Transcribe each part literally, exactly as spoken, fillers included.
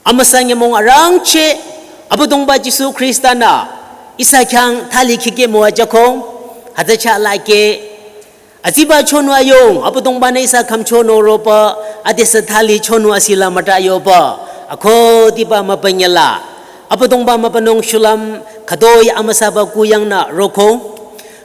Amüsa nyümong arangcheh, Abüdongba Jisu Khrista-nü ihsa khyang thali khikeh müwajüko, hütsü chah lake, aziba chonu ayung, Abüdongba-nü ihsa khümchonü roba, adesü thali chonu asila müta yoba, akhudiba mübünyüla, Abüdongba mübünung shulüm, khütoi amüsaba kuyangnü roko.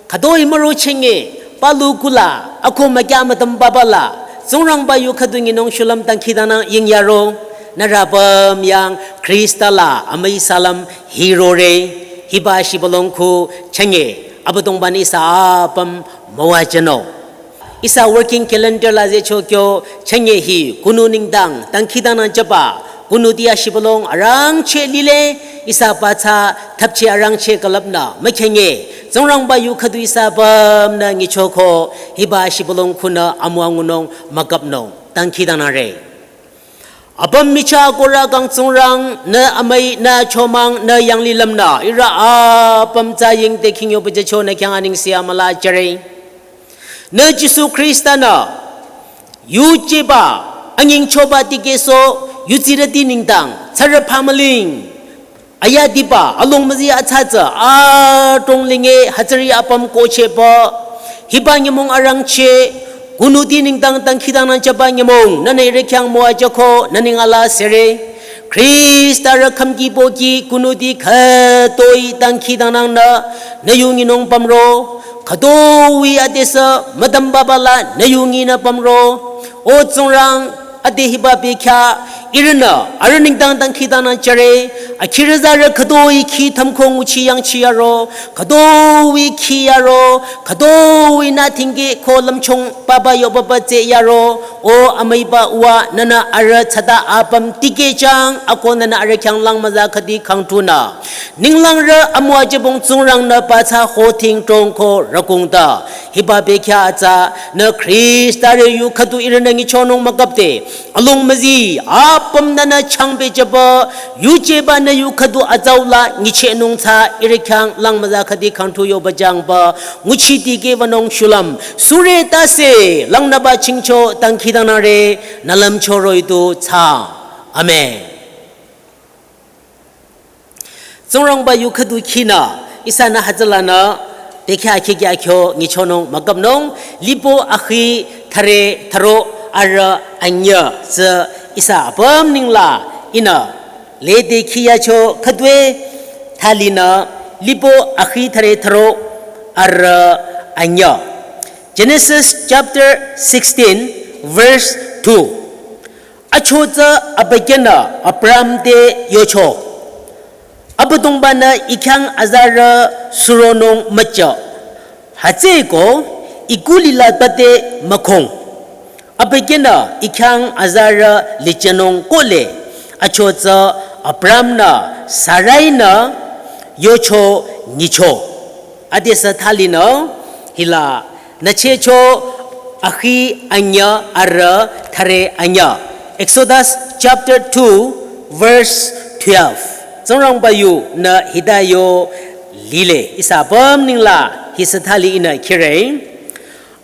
Khütoi müro chenge, palu kula, ako mükya mütüm babala, Tsingrangba yu khüdu nyinung shulüm dangkhidangnang yingyaro, nührü apüm yang Khrista la amüi salüm hirore, hiba shibülung khu chenge, Abüdongba-nü ihsa apüm müwajünung. Ihsa working calendar la zehcho kyo chenge hi kunu nengdang dangkhidangnang jüba, kunuti ashibülung arangcheh lile, ihsa pathsa thapcheh arangcheh külüpnü mükhenge, Tsingrangba yu khüdu ihsa apümnü nyichoko, hiba shibülung khunü amüwa ngunung mükapnung, dangkhidangnangre. Apüm michah korü kang Tsingrang, nü amüi, nü achomang, nü yanglilümnü, ihrü apüm tsü yingte khingyo pehjücho nü khyang anengse amüla jüre. Nü Jisu Khrista-nü, yujeba, anyingchoba tikehsoh, yutsirüti nengdang, tsürü phamüling, ayadiba, alongmüzi atsatsa, adrong linge, hütsüri apüm kohchehba, hiba nyümong arangcheh, kunuti nengdang dangkhidangnang jüba nyümong, nünü ihrü khyang müwajüko, nü neng ala sere. Khrista rü khümki pohki kunuti khütoi dangkhidangnangnü, nü yu nyinung pümro, khütoi adesü mütüm babala nü yu nyinü pümro. O Tsingrang, ade hiba bekhyah, ihrünü, arüh nengdang dangkhidangnang jüre, akhirü zarü khütoi khi thümkong nguchi yangchi yaro, khütoi khi yaro, khütoi nü thingkeh ko lümchung baba yo baba tsü yaro, o amüiba uwa nünü arüh tsüta apüm tikehjang, ako nünü arüh khyang langmüza khüdi khangthunü. Ninglangrü amüwajübong Tsingrang nü pathsa hothing tongko rükungta. Hiba bekhyah atsa nü Khrista rü yu khüdu ihrünü nyichonung mükapte. Alongmüzi, apüm nünü changpehjüba, yujeba nü yu khüdu atsaula nyichehnung tsü ihrü khyang langmüza khüdi khangthu yoba jangba, nguchi tikeh wünung shulüm, sure tase, langnüba chingcho dangkhidangnangre, nü lümcho roh-i du tsü. Amen. Tsingrangba yu khüdu khinü, ihsanü hütsülanü, bekhyah khikya kyo nyichonung mükapnung, Lipo akhi thüre thüro arüh anyüh tsü ihsa apüm nengla ihnü, lede khiyacho khüdue thalinü, Lipo akhi thüre thüro arüh anyüh. Genesis chapter sixteen, verse two. Achotsü abükyünü Abram te yocho. Abüdongba-nü I khyang azarü suronung müjü. Hütsüeko I kulila bate mükhong. Abükyünü I khyang azarü lijünung kohle. Achotsü Abram-nü Sarai-nü yocho nyicho. Adesü thalinü hila nüchehcho akhi anyüh arüh thüre anyüh. Exodus chapter two, verse twelve. Tsingrangba yunü hita yo lile. Ihsa apüm nengla hi sü thali ihnü khire.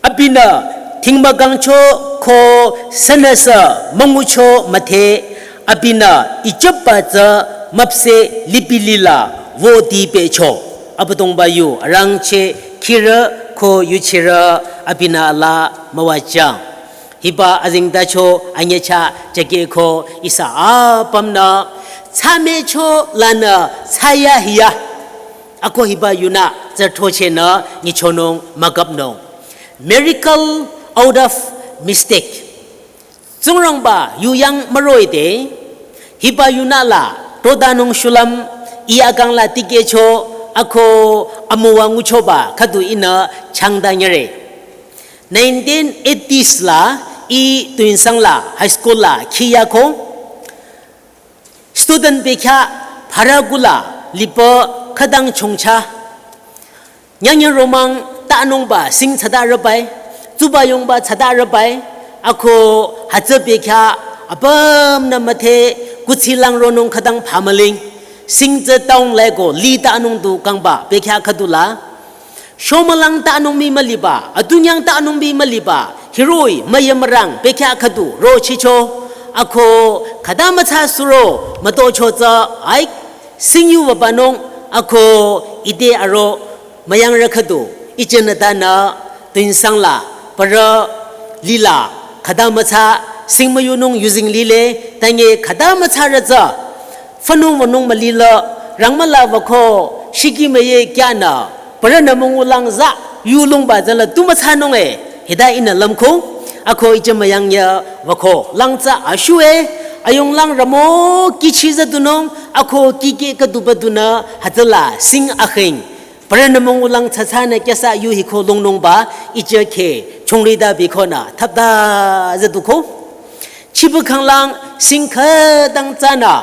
Abinü thingmükangcho ko sünüsü müngucho müdhe, abinü Ijipba tsü müpseh lipilila wodipehcho. Abüdongba yu arangcheh khirü ko yuchirü abinü ala müwajüng. Hiba azengtacho anyüchah jükeh ko ihsa apümnü thsamecho lanü thsayahiya. Ako hiba yunü tsü throchehnü nyichonung mükapnung. Miracle out of mistake. Tsingrangba yu yang müroide, hiba yunü la, todanung shulüm, I akang la tikehcho, ako amüwa nguchoba khüdu ihnü changdanyüre. Nineteen eighties la, I Tuensang la, high school la, khiyako. Student bekhyah bhara kula lipü khütang chongcha. Nyangnyü romang tanungba sing tsada rübai, tsuba yongba tsada rübai, ako hütsü bekhyah apümnü müdhe kuthsi lang ronung khütang phamüling, sing tsü taung laiko li tanung du kangba bekhyah khüdula. Shomülang tanung mi müliba, atunyang tanung mi müliba, hiroh-i müyamürang bekhyah khüdu rochicho. Ako khüta mütsa suro mütocho tsü ai sing yu wübanung ako ite aro müyangrü khüdu ijenü tanü tuinsang la parü lila khüta mütsa sing müyunung yuzeng lile tange khüta mütsarü tsü fünung wünung mülila rangmüla wüko shiki müye kyanü parünü müngulang za yulungba tsüla tu mütsanung e hita ihnü lümko ako ije müyangya wüko lang tsü ashu e ayunglang ramo kichi za dunung ako kike khüduba dunü hütsüla sing akhing parünü müngulang tsatsanü kyasa yu hiko lungnungba ije khe chungrida bikonü thapta za duko. Chiba khanglang sing khütang tsünü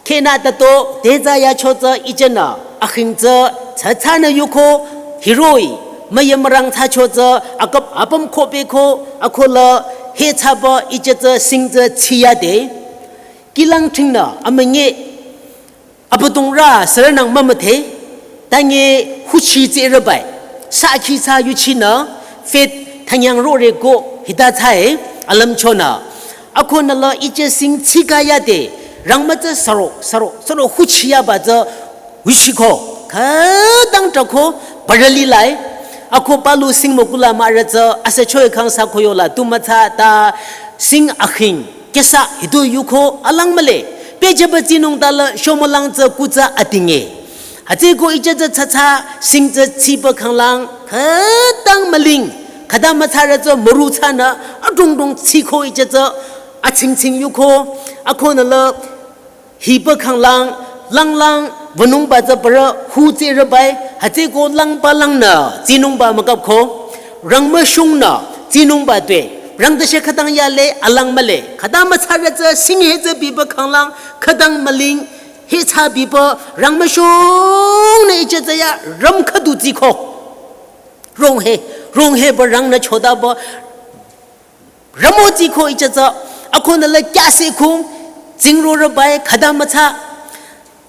khenü tato te tsü yacho tsü ijenü akhing tsü tsatsanü yuko hiroh-i müyamürang thsacho tsü akap apüm khopeko akola he thsaba ije tsü sing tsü tsiyade. Kilang thingnü amünye abüdongrü sürünang mümüdhe tange huchi tsürübai sakhi sa yuchinü faith thanyang rore ko hita thsae alümchonü akonü la ije sing tsika yade rangmü tsü saro saro saro huchi yaba tsü wishiko khütang tako parü lilai ako palu sing mükula mürü tsü asücho-i khang sa koyola tu mütsa ta sing akhing kyasa hitu yuko alang müle pejeba tsinung tala shomülang tsü ku tsü atinge. Hütsüko ije tsü tsatsa sing tsü tsiba khanglang khütang müling khüta mütsarü tsü müru tsünü adrongdrong tsiko ije tsü atsingtsing yuko akonü la hiba khanglang langlang wünungba tsü parü hu tsürübai hütsüko langba langnü tsinungba mükapko rangmüshungnü tsinungba tue rangdashe khütang yale alang müle khüta mütsarü tsü sing he tsü biba khanglang khütang müling he thsa biba rangmüshungnü ije tsü ya rüm khüdu tsiko ronghe ronghe ba rangnü chodaba ramo tsiko ije tsü akonü la kyase khung tsingrorübai khüta mütsa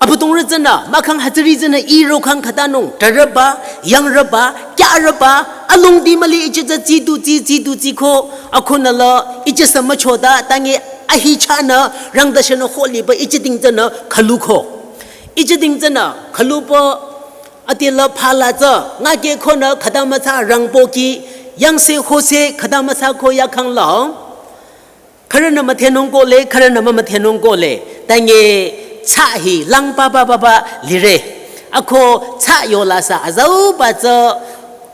abüdongrü tsünü mükhang hütsüri tsünü iro khang khütanung tarüba yangrüba kyarüba alongdi müli ije tsü tsidu tsi tsidu tsiko akonü la ije sü müchoda tange ahi chanü rangdashenü holiba ije ding tsünü khüluko ije ding tsünü khüluba Ati la phala tsü ngake khonü khüta mütsa rangpoki yangse hose khüta mütsa ko yakhang la. Khürünü müthenung kohle, khürünü mümüthenung kohle. Tange tsü hi lang papa papa lire. Ako tsü yola sa azauba tsü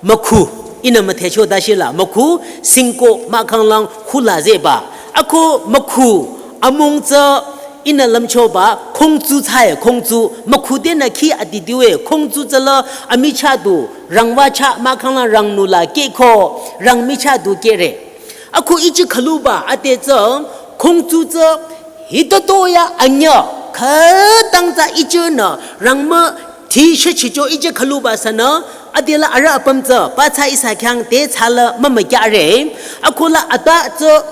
mükhu. Ihnü müthecho dashi la mükhu singko mahkhang lang hula zeba. Ako mükhu amung tsü ihnü lümchoba khongtsu tsüe khongtsu mükhu tenü khi ati tiwe khongtsu tsüla amichah du rangwachah mahkhang lang rangnula kehko rangmichah du kehre. Ako ichi khüluba ate tsü khongtsu tsü hitatoya anyüh khütang tsü ichinü rangmü thi shechicho ichi khüluba sünü ate la arüh apüm tsü pathsa ihsa khyang te tsüla mümükyare. Ako la ata tsü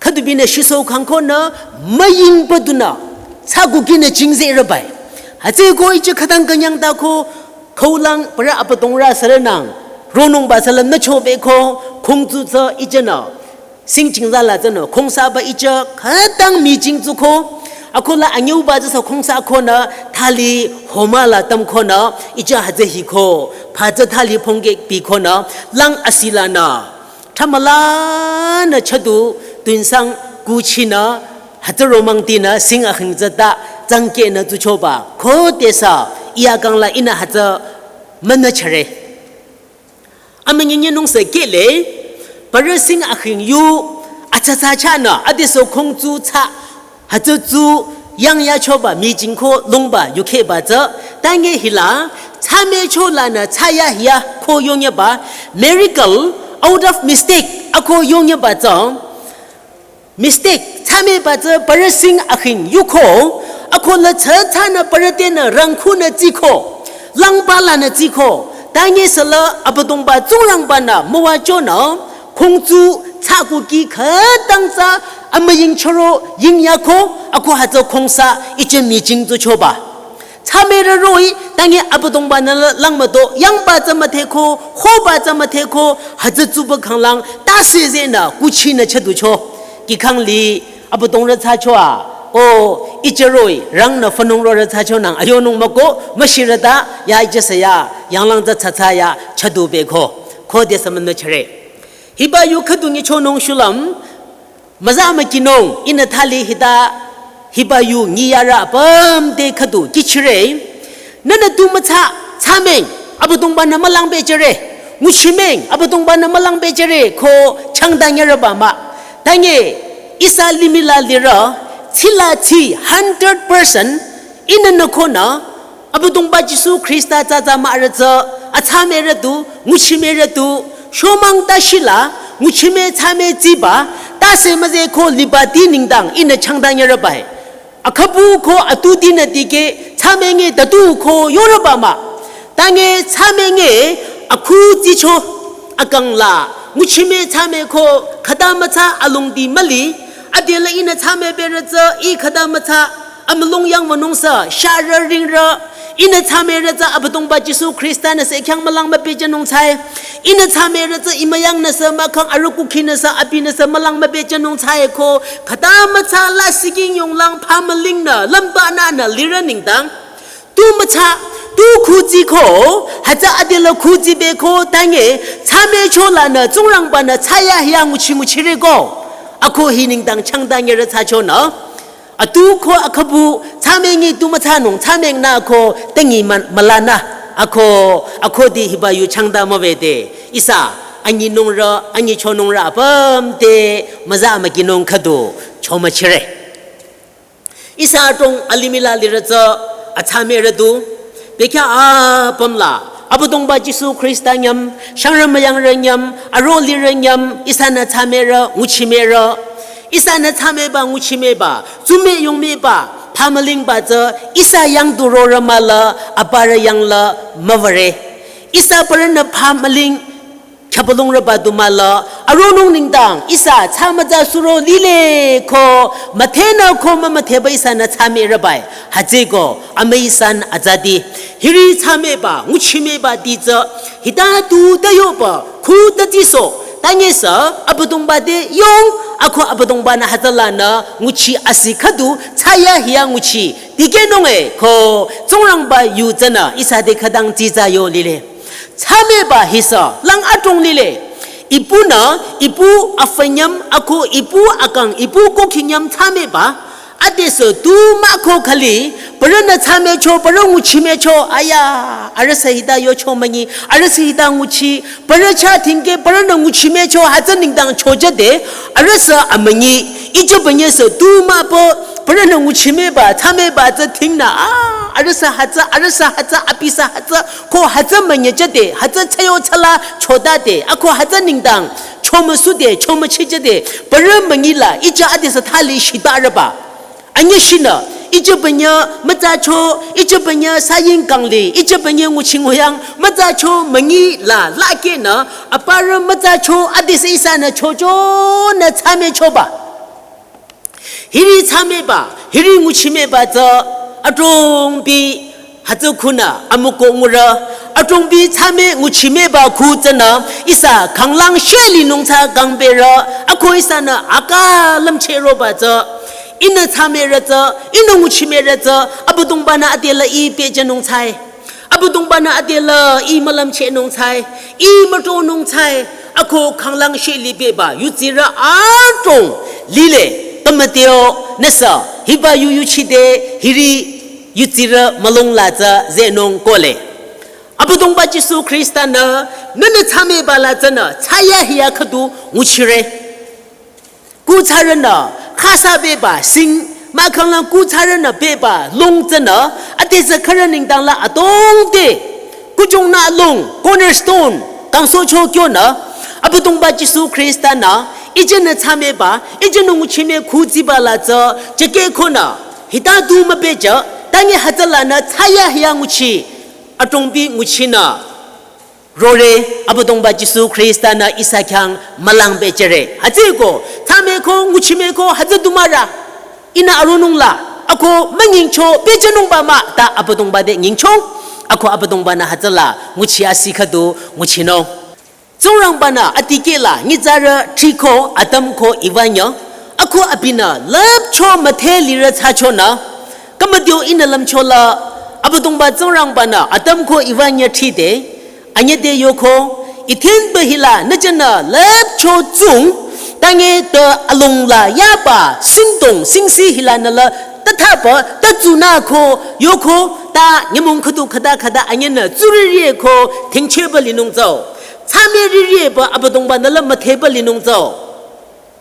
khüdubinü shiso khangkonü müyingba dunü tsü kukinü chingzerübai. Hütsüko ichi khütang künyang tako khaulang parü abüdongrü sürünang ronungba sülüm nüchobeko khongtsu tsü ichinü singchingza la tsünü khongsaba ichi khütang miching tsuko. Ako la anyüba tsü sü khongsa konü thali homa la tam konü ichi hütsü hiko pha tsü thali phongke pi konü lang asila nü. Thamülanü chadu tuinsang kuchinü hütsü romangtinü sing akhing tsü ta tsangkehnü tsuchoba khodesü iyakang la ihnü hütsü münüchare. Amünyenye nungsü kehle parü sing akhing yu atsatsa chahnü adeso khongtsu tsü hütsü tsu yang yachoba miching ko lungba yukheba tsü tange hila tsü mecho lanü tsü ya hiya ko yongyaba miracle out of mistake ako yongyaba tsü mistake tsü meba tsü parü sing akhing yuko ako la tsü tsünü parü tenü rangkhunü tsiko langba lanü tsiko tange süla abüdongba tsurangbanü müwachonü khongtsu tsü kuki khütang tsü amüying choro ying yako ako hütsü khongsa ichi miching tsuchoba. Tsü merü roh-i tange abüdongbanü la langmüdo yangba tsü mütheko hoba tsü mütheko hütsü tsuba khanglang tase zenü kuchinü chaducho. Kikhang li Abüdongrü thsachoa, o, icheroi, rangnü fünungrorü thsachonang, ayonung müko, müshirüta, ya ichesü ya, yanglang tsü thsatsa ya, chadubeko, khodesü münüchire. Hiba yu khüdu nyichonung shulüm, müza mükinung, ihnü thali hita, hiba yu nyiyarü apüm te khüdu kihchire, nünü tu müthsa, thsameng, Abüdongba-nü mülang pehjüre, nguchimeng, Abüdongba-nü mülang pehjüre, ko changdanyürüba mah. Tange, ihsa limih la lirü, tsila tsi hundred percent, ihnü nü konü, Abüdongba Jisu Khrista tsatsa mahrü tsü, athsamehrü du, nguchimehrü du, shomang tashila, nguchime thsame tsiba, tase müze ko libati nengdang ihnü changdanyürübae. Akhapu ko atutinü dikeh, thsamenge tatu ko yorüba mah. Tange thsamenge akhu tsicho, akang la, nguchime thsame ko khüta müthsa alongdi müli, adela ihnü thsame behrü tsü, i khüta müthsa, amülung yang wünungsü, sharü ringrü, ihnü thsamehrü tsü Abüdongba Jisu Khrista-nü sü khyang mülang müpehjünung thsae. Ihnü thsamehrü tsü imüyangnü sü mahkhang arüh kukhinü sü abinü sü mülang müpehjünung thsae ko, khüta müthsa la siking yonglang phamülingnü, lümbananü lirü nengdang. Tu müthsa, tu khutsi ko, hütsü adela khutsi beko tange, thsamecho lanü, Tsingrangba-nü thsayahiya nguchi nguchireko. Ako hi nengdang changdanyürü thsachonü. Atu ko akhapu, thsamengi tu müthsanung, thsamengnü ko, tengi mü-, mülanü, ako, akodi hiba yu changda müwüde, ihsa, anyinungrü, anyichonungrü apüm te, müza mükinung khüdu, chomüchire. Ihsa adrong alimih la lirü tsü, athsamehrü du, bekhyah apüm la, Abüdongba Jisu Khrista nyüm, shangrü müyangrü nyüm, aro lirü nyüm, ihsanü thsamehrü, nguchimehrü, ihsanü thsameba, nguchimeba, tsume yongmeba, phamülingba tsü, ihsa yang du rorü mahla, aparü yang la, müwüre. Ihsa parünü phamüling, khyapalungrüba du mahla, aronung nengdang, ihsa thsamütsa suro lile ko, müthehnü ko mümüthehba ihsanü thsamehrübae, hütsüko, amüi san atsati. Hiri thsameba, nguchimeba ti tsü, hita tu ta yoba, khu ta tiso, tangesü, Abüdongba te yong, ako Abüdongba-nü hütsü lanü, nguchi asi khüdu, thsayahiya nguchi, tikehnunge, ko, Tsingrangba yu tsünü, ihsa te khütang tsitsa yo lile. Thsameba hisü, lang adrong lile. Ipunü, ipu afanyüm, ako ipu akang, ipu kokhinyüm thsameba. Adesü tu mah ko khali, parünü thsamecho, parü nguchimecho, aya, arühsü hita yocho münyi, arühsü hita nguchi, parü chah thingke, parünü nguchimecho, hütsü nengdang chojüde, arühsü amünyi, ijo banyesü tu mah pü, parünü nguchimeba, thsameba tsü thingnü, a, arühsü hütsü, arühsü hütsü, abisü hütsü, ko hütsü münyejüde, hütsü chayo chala chodade, ako hütsü nengdang, chomüsude, chomüchijüde, parü münyila, ija adesü thali shitarüba. Anyüshinü, ijo banye mütsacho, ijo banye saying kangli, ijo banye nguchi nguyang, mütsacho münyila, lakehnü, aparü mütsacho, adesü ihsanü chocho, nü thsamechoba. Hiri thsameba, hiri nguchimeba tsü, adrongbi, hütsü khunü, amüko ngurü, adrongbi thsame nguchimeba khu tsünü, ihsa khanglang sheli nung tsü kangberü, ako ihsanü aka lümchehroba tsü, ihnü thsamehrü tsü, ihnü nguchimehrü tsü, Abüdongba-nü adela i pehjünung thsae. Abüdongba-nü adela i mülümchehnung thsae, i mütonung thsae, ako khanglang sheli beba, yutsirü adrong, lile, kümüteo, nüsü, hiba yu yuchide, hiri, yutsirü mülung la tsü, zenung kohle. Abüdongba Jisu Khrista-nü, nünü thsameba la tsünü, thsayahiya khüdu, nguchire. Kuthsarünü, khasa beba, sing, mahkhanglang kuthsarünü beba, lung tsünü, adesü khürü nengdang la adrongte, kuchongnü lung, cornerstone, kangsohcho kyonü, Abüdongba Jisu Khrista-nü, ijenü thsameba, ijenü nguchime khutsiba la tsü, jekeh konü, hita du mübejü, tangi hütsülanü thsayahiya nguchi, adrongbi nguchinü. Rore, Abüdongba Jisu Khrista-nü ihsa khyang mülang pehjüre. Hütsüko, thsameko, nguchimeko, hütsü du mahrü. Ihnü aronung la, ako münyingcho, pehjünungba mah, ta Abüdongba te nyingchong, ako Abüdongba-nü hütsüla, nguchi asi khüdu, nguchinung. Tsingrangba-nü, atikehla, nyitsarü, thriko, Adam ko, Eva nyü, Ako abinü lüpcho müdhe lirü thsachonü, kümüdeo ihnü lümchola, Abüdongba Tsingrangbanü Adam ko Eva nyüthide, anyüde yoko, Eden pü hila nüjünü lüpcho tsung, tange te alongla yaba singdong singsi hila nüla tathapü tatsunü ko yoko ta nyümong khüdu khüda khüda anyünü tsurürie ko thingcheba linung tsao. Tsame ririe pü Abüdongbanü la müdheba linung tsao.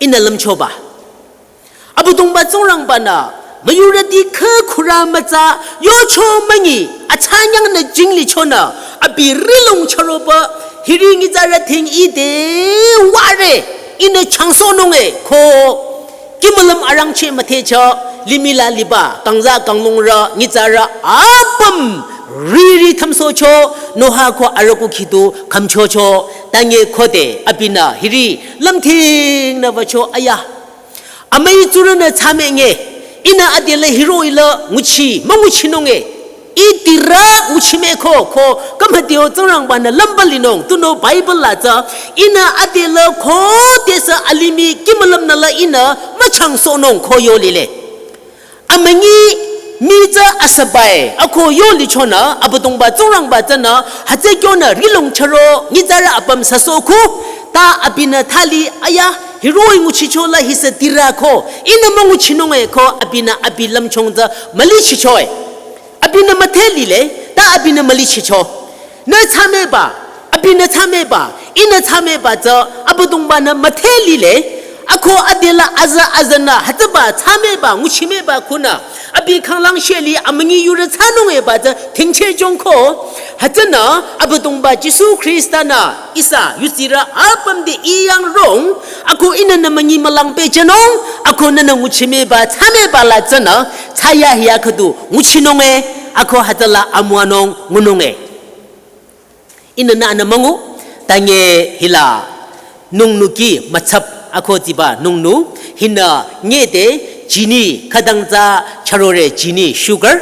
Ihnü lümchoba. Abüdongba Tsingrangbanü müyurüti khü khürü mütsa yocho münyi athsanyangnü jinglichonü abi rihlong chüroba hiri nyitsarü thing ide ware ihnü changsohnunge ko kimülüm arangcheh müdhecho limih la liba kangza kanglungrü nyitsarü apüm riri thümsohcho Noah ko arüku khidu khümchocho tange khode abinü hiri lümthingnü wücho aya. Amüi tsurünü tsame nge, ihnü adela hiroh-i la nguchi, münguchinunge, i tirü nguchimeko ko, kümüdeo Tsingrangbanü lümba linung, tunüo Bible la tsü, ihnü adela khodesü alimih kimülümnü la ihnü müchangsohnung ko yo lile. Amünyi mii tsü asübae, ako yo lichonü, Abüdongba Tsingrangba tsünü, hütsü kyonü rihlong chüro, nyitsarü apüm süsohko, ta abinü thali, aya, hiroh-i nguchichola hisü tirü ko, ihnü münguchinunge ko, abinü abi lümchung tsü mülichichoe. Abinü müdhe lile, ta abinü mülichicho. Nü tsameba, abinü tsameba, ihnü tsameba tsü, Abüdongbanü müdhe lile, ako adela aza azanü, hütsüba tsameba, nguchimeba kunü, abi khanglang sheli amünyi yurü thsanungeba tsü, thingcheh jongko, hütsünü, Abüdongba Jisu Khristanü, ihsa, yusirü apüm de iyang rong, ako ihnü nü münyi mülang pehjünung, ako nünü nguchimeba, tsameba la tsünü, tsaya hiya khüdu, nguchinunge, ako hütsüla amüwanung, ngununge. Ihnü nü anü müngu, tange hila nungnu ki mütsap ako tiba nungnu, hinü ngede chini khütang tsü chürore chini sugar.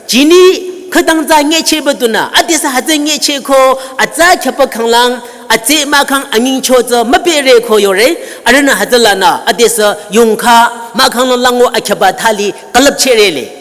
Chini khütang tsü ngechehba tunü, adesü hütsü ngechehko, atsa khyapa khanglang, atse mahkhang anyingcho tsü müpehre ko yore, arühnü hütsülanü, adesü yongkha, mahkhang lango akhyapa thali külüpchehrele.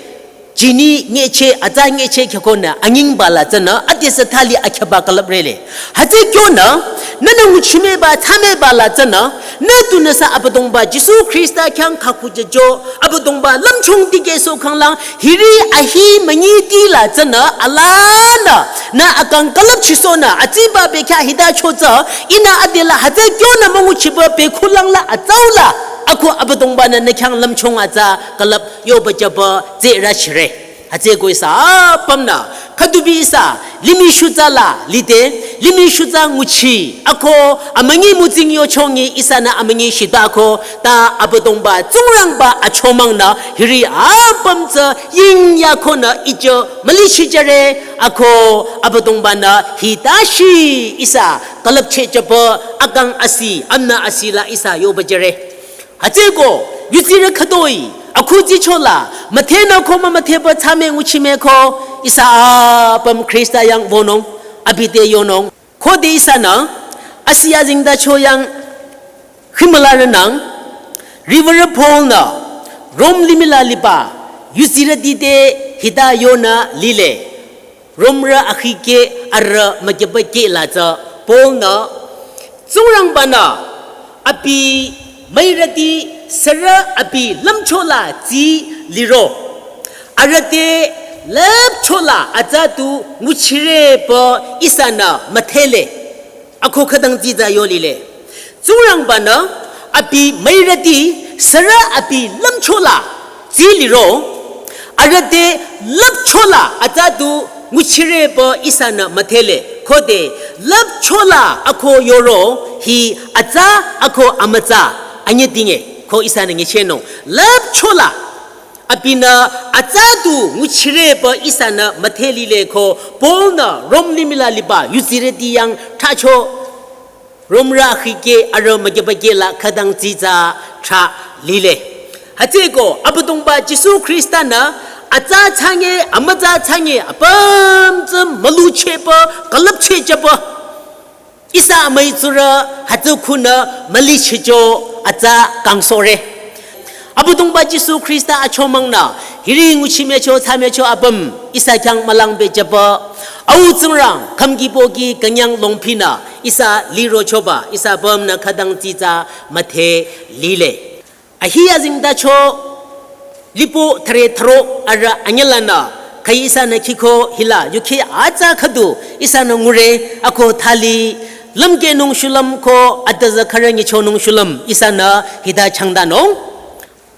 Chini ngecheh, atsa ngecheh khyükonü, anyingba la tsünü, adesü thali akhyapa külüprele. Hütsü kyonü, nünü nguchimeba, tsameba la tsünü, nü tunüsü Abüdongba Jisu Khrista khyang khakujüjo, Abüdongba lümchung dikehsoh khanglang, hiri ahi münyiti la tsünü, alanü, nü akang külüpchisohnü, atsiba bekhyah hita chotsü, ihnü adela hütsü kyonü münguchiba bekhulang la atsaula, ako Abüdongbanü nü khyang lümchung atsa külüp yoba jüba tsürü chire. Hütsüko ihsa apümnü, khüdubi ihsa, limih shutsa la, lide, limih shutsa nguchi, ako, amünyi mütsing yochongi ihsanü amünyi shita ko, ta Abüdongba, Tsingrangba achomangnü, hiri apüm tsü, yingyakonü, ijo, mülichijüre, ako, Abüdongbanü, hitashi, ihsa, külüpchehjüba, akang asi, amna asi la ihsa, yoba jüre. Hütsüko, yusirü khütoi, akhujichola, müdhenü ko mümüdheba tsame nguchimeko, ihsa apüm Khrista yang wünung, abi te yonung. Khode ihsanü, asi azengtacho yang, khimülarünang, riwürü Paul nü, Rom limih la liba, yusirüti te hita yonü lile. Romrü akhikeh arüh mükyübakeh la tsü Paul nü, Tsingrangbanü abi müirüti sürü abi lümchola tsi liro. Arüh te lüpchola atsa tu nguchire pü ihsanü müdhele. Ako khütang tsi tsü yo lile. Tsingrangbanü abi müirüti sürü abi lümchola tsi liro. Arüh te lüpchola atsa tu nguchire pü ihsanü müdhele. Khode lüpchola ako yoro hi atsa ako amütsa anyüdinge ko ihsanü nyichehnung. Lüpchola abinü atsa tu nguchire pü ihsanü müdhe lile ko Paul nü Rom limih la liba yusirüti yang thracho Romrü akhikeh arüh mükyübakeh la khütang tsi tsü thra lile. Hütsüko Abüdongba Jisu Khrista nü atsa tsange amütsa tsange apüm tsü mülucheh pü külüpchehjüba. Ihsa amüi tsurü hütsü khunü mülichehcho atsa kangsohre. Abüdongba Jisu Khrista achomang nü, hiri nguchi mücho, thsa mücho apüm, ihsa khyang mülang bejüba. Au Tsingrang, khümki pohki künyang longphinü, ihsa lirochoba, ihsa apüm nü khütang tsitsa müdhe lile. Ahi azengtacho, lipo thüre thüro arüh anyülanü, khai ihsanü khiko hila, yuki atsa khüdu, ihsanü ngure, ako thali, lümkehnung shulüm ko, atüza khürü nyichonung shulüm, ihsanü hita changdanung.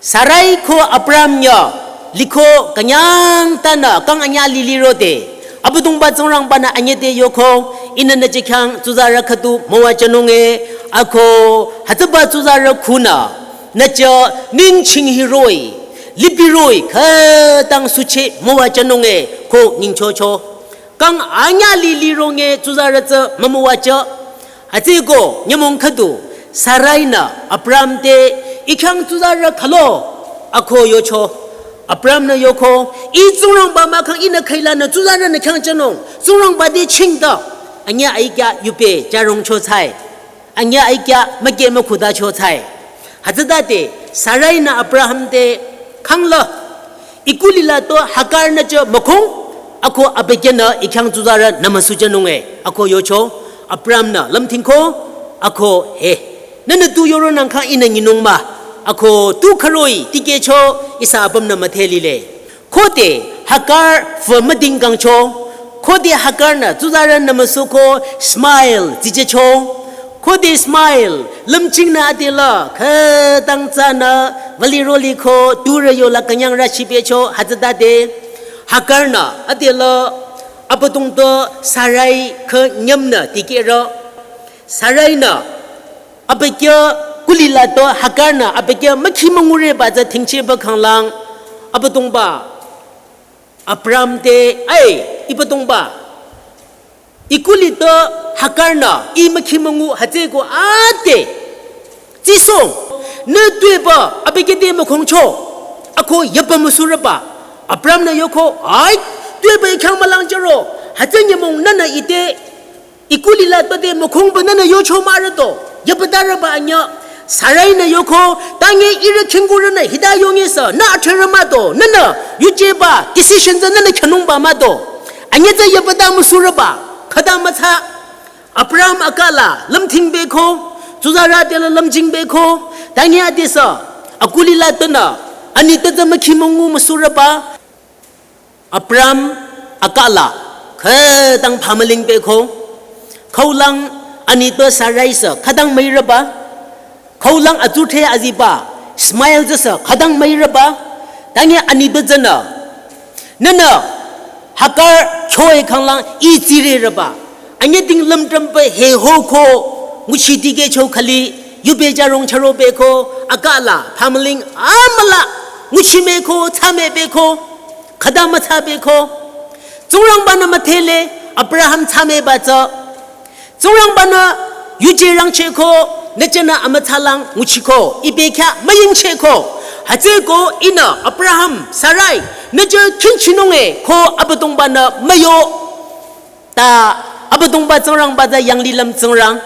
Sarai ko Abraham yo, liko künyang tanü, kang anyü lilirode, Abüdongba Tsingrangba nü anyüte yoko, ihnü nü jikhyang, tsuzarü khüdu, müwajünung e, ako, hütsüba tsuzarü khunü, nü jü ningching hiroh-i, lippiroh-i, khütang suche müwajünung e, ko ningchocho. Kang anyü lilirong e tsuzarü tsü mümüwajü. Hütsüeko, nyümong khüdu, Sarai nü, Abraham te, ih khyang tsuzarü khülo, ako yocho. Abraham nü yoko, ih Tsingrangba mahkhang ihnü khüilanü tsuzarü nü khyang jünung, Tsingrangba te chingta, anyü aikya yupe jarongcho tsai. Anyü aikya müke mükhudacho tsai. Hütsütade, Sarai nü Abraham te khangla, ih kulila to Hagar nü jü mükhong, ako abükyünü ih khyang tsuzarü nü müsujünung e, ako yocho, Abraham nü lümthingko, ako he. Nünü tu yoro nangkhang ihnü nyinung mah, ako tu khüroh-i, tikehcho, ihsa apüm nü müdhe lile. Khode Hagar fü müding kangcho. Khode Hagar nü tsuzarü nü müsuko Ismael tsijecho. Khode Ismael lümching nü adela khütang tsünü vali roli ko turü yola künyang rü chipecho hütsütade. Hagar nü adela Abüdongba Sarai kü nyüm nü dikehrü. Sarai nü abükyü kulila to Hagar nü abükyü mükhi müngureba tsü thingcheba khanglang Abüdongba Abraham te, ai, Abüdongba. Ih kuli to Hagar nü, ih mükhi müngu hütsüeko ade. Tsisong, nü tuepü, abükyü te mükhongcho. Ako yapa müsurüba. Abraham nü yoko, ai, tuepü ih khyang mülangjüro. Hütsü nyümong nünü ite, ih kulila to te mükhongba nünü yocho mah rüto. Yapatarüba anyü. Sarai nü yoko, tange ihrü khingkurünü hita yonge sü, nü athrerü mah to, nünü, yujeba, decision tsü nünü khyünungba mah to. Anyü tsü yapata müsurüba, khüta mütsa. Abraham akala, lümthing beko, tsuzarü adela lümching beko, tange adesü, akulila tenü, ani tata mükhi müngu müsurüba. Abraham akala, khütang phamüling beko, khaulang ani to Sarai sü, khütang müirüba, khaulang atsudhre aziba, Ismael tsü sü, khütang müirüba, tange ani to tsünü, nünü, Hagar choi khanglang ih tsirerüba, anyüding lümtrümpü he hoko, nguchi dikehcho khali, yube jarong charo beko, akala, phamüling, amüla, nguchi müko, thsa mübeko, khüta mütsa beko. Tsingrangba nü müdhele, Abraham thsa müba tsü. Tsingrangba nü yuje rangcheko, nü jünü amütsalang nguchiko, ih bekhyah müyingcheko. Hütsüeko ihnü Abraham, Sarai, nü jü khingchinung e, ko Abüdongba nü müyo. Ta Abüdongba Tsingrangba tsü yanglilüm Tsingrang.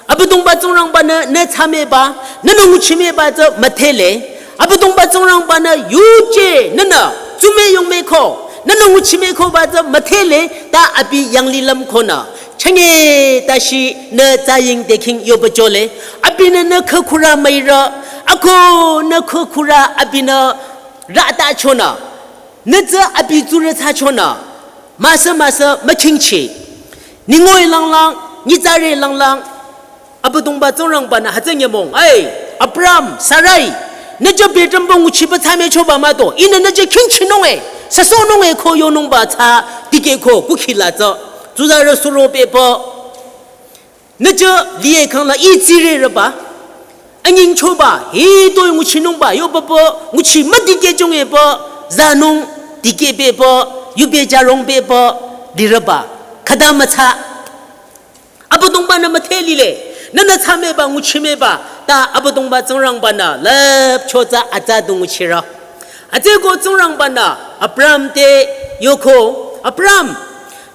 Abüdongba Tsingrangba nü, nü thsa müba, nünü nguchi müba tsü müdhele. Abüdongba Tsingrangba nü yuje, nünü, tsume yong müko, nünü nguchi mükoba tsü müdhele, ta abi yanglilüm konü. Chünye tashi nü tsaying deking yoba jole. Abinü nü khükhurü müirü, ako nü khükhurü abinü rüta chonü. Nü tsü abi tsurü thsa chonü. Müsa müsa mükhingchi. Ningoi langlang, nyitsarü langlang. Abüdongba Tsingrangba nü hütsü nyümong. Ai, Abraham, Sarai. Nü jü betrümpü nguchiba thsa müchoba mah to. Ihnü nü jü khingchinung e. Süsohnung e ko yonungba tsü. Dikehko kukhila tsü. Tsuzarü suro bepü. Nü jü liye khangla ih tsirerüba. Anyingchoba, hitoi nguchinungba, yobaba, nguchi müdikeh jong epü, zanung dikeh bepü, yube jarong bepü, lirüba. Khüta mütsa. Abüdongba nü müdhe lile, nünü thsa müba, nguchi müba, ta Abüdongba Tsingrangba nü, lüpcho tsü atsa du nguchirü. Hütsüeko Tsingrangba nü, Abraham te yoko, Abraham,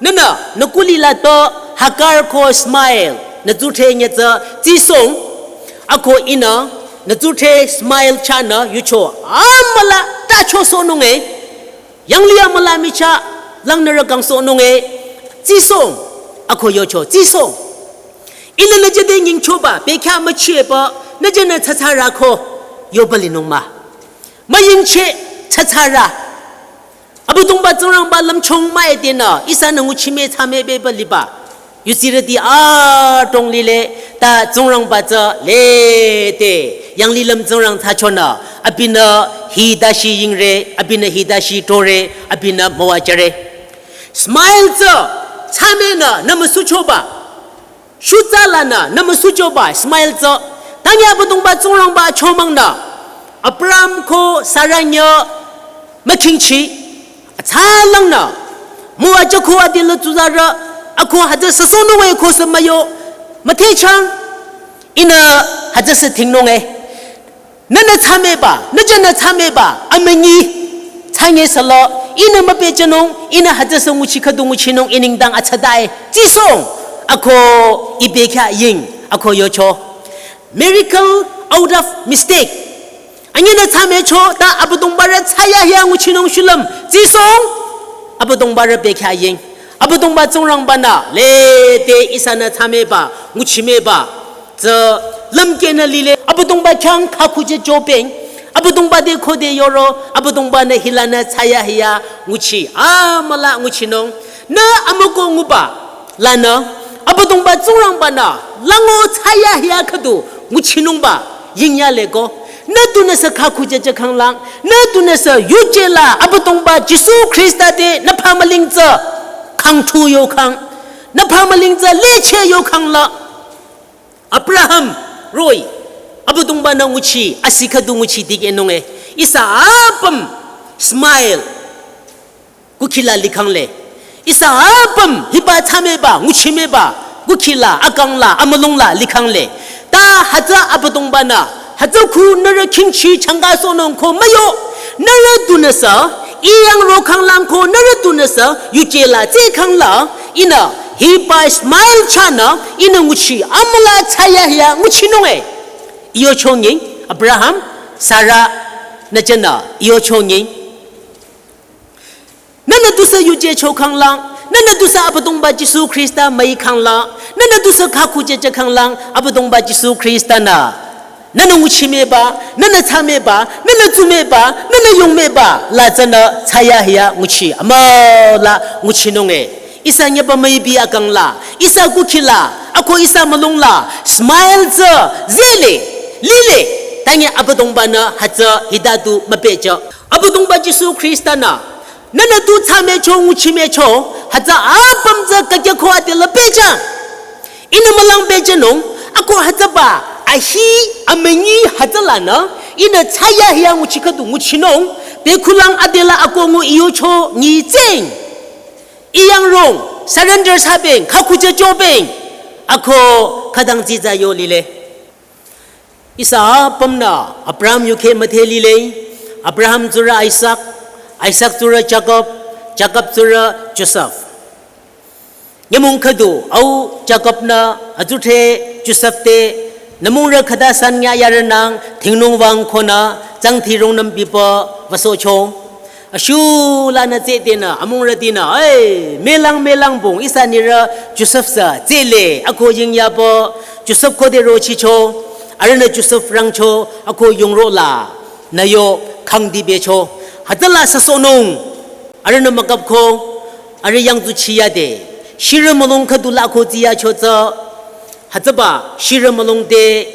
nünü, nü kulila to Hagar ko Ismael, nü tsudhre nyitsü, tsisong, ako ihnü, Nü tsuthe Ismael chahnü yucho amüla tacho sohnung e. Yanglih amüla michah langnürü kangsohnung e. Tsisong ako yocho tsisong. Ihnü nü jede nyingchoba bekhyah müchehba nü jenü tsatsarü ko yoba linung mah. Müyingcheh tsatsarü. Abüdongba Tsingrangba lümchung mah-e tenü ihsanü nguchime tsame beba liba. Yusirüti adrong lile ta Tsingrangba tsü lede. Yanglilüm Tsingrang thsachonü abinü hita shi yingre, abinü hita shi tore, abinü müwajüre. Ismael tsü tsamenü nü müsuchoba. Shutsa lanü nü müsuchoba Ismael tsü. Tangi Abüdongba Tsingrangba chomangnü Abraham ko Sarah nyü mükhingchi. Atsalangnü müwajü ko adila tsuzarü ako hütsü süsohnung e ko sü müyo. Müthehchang ihnü hütsü sü thingnung e. Nünü tsameba, nü jenü tsameba, amünyi. Tsanye salo, ihnü müpehjünung, ihnü hütsü sü nguchi khüdu nguchinung, i nengdang atsada e. Tsisong, ako i bekhyah ying, ako yocho. Miracle out of mistake. Anyinü tsamecho, ta Abüdongbarü tsaya hia nguchinung shulüm. Tsisong, Abüdongbarü bekhyah ying. Abüdongba Tsingrangbanü, lede ihsanü tsameba, nguchimeba. Tsü lümkehnü lile, Abüdongba khyang khakhujü jopeng, Abüdongba te khode yoro, Abüdongbanü hilanü tsaya hia nguchi, amüla nguchinung, nü amüko nguba, lanü, Abüdongba Tsingrangbanü, lango tsaya hia khüdu, nguchinungba, yingya leko, nü tunüsü khakhujü jükhanglang, nü tunüsü yuje la, Abüdongba Jisu Khrista te, nü phamüling tsü, khangthu yokhang, nü phamüling tsü, leche yokhang la, Abraham roh-i, Abüdongbanü nguchi, asi khüdu nguchi dikehnung e. Ihsa apüm Ismael, kukhila likhangle. Ihsa apüm hiba tsameba, nguchimeba, kukhila, akangla, amülungla likhangle. Ta hütsü Abüdongbanü, hütsü khu nührü khingchi changa sohnung ko müyo. Nührü tunüsü, iyang rokhanglang ko nührü tunüsü, yuje la tsekhangla, ihnü, hiba Ismael chahnü, ihnü nguchi, amüla tsaya hia, nguchinung e. Iyo chonging, Abraham, Sarah, nü jenü, iyo chonging. Nünü tusü yuje chokhanglang, nünü tusü Abüdongba Jisu Khrista müikhanglang, nünü tusü khakhujü jükhanglang, Abüdongba Jisu Khristanü. Nünü nguchimeba, nünü tsameba, nünü tsumeba, nünü yongmeba, la tsünü tsaya hia nguchi, amüla nguchinung e. Ihsa nyeba müibi akangla, ihsa kukhila, ako ihsa mülungla, Ismael tsü, zele, lile, tangi Abüdongbanü hütsü hita du müpehjü. Abüdongba Jisu Khristanü, nünü tu tsamecho nguchimecho, hütsü apüm tsü kakyakho adela pehjü. Ihnü mülang pehjünung, ako hütsüba, ahi, amünyi hütsülanü, ihnü tsaya hia nguchi khüdu nguchinung, te khulang adela ako ngu iyocho nyi tseng. Iyang rong, surrender thsabeng, khakhujü jobeng, ako khütang dsitsa yo lile. Ihsa apümnü Abraham yukheh müdhe lile, Abraham tsurü Isaac, Isaac tsurü Jacob, Jacob tsurü Joseph. Nyümong khüdu, au Jacob-nü, atsudhre Joseph te, nümungrü khüta san nyüh yarünang, thingnung wüng khonü, tsangthi rungnüm bipü, wüsohcho. Ashulanü tsehdenü, amungrütinü, ei, melang melang bung, ihsa nirü Joseph sü, tsehle, ako yingyapü, Joseph khode rochicho, arühnü Joseph rangcho, ako yungro la, nü yo, khangdi becho, hütsüla süsohnung, arühnü mükapko, arüh yangtsuchiyade, shirü mülung khüdula ako tsiyacho tsü, hütsüba, shirü mülung te,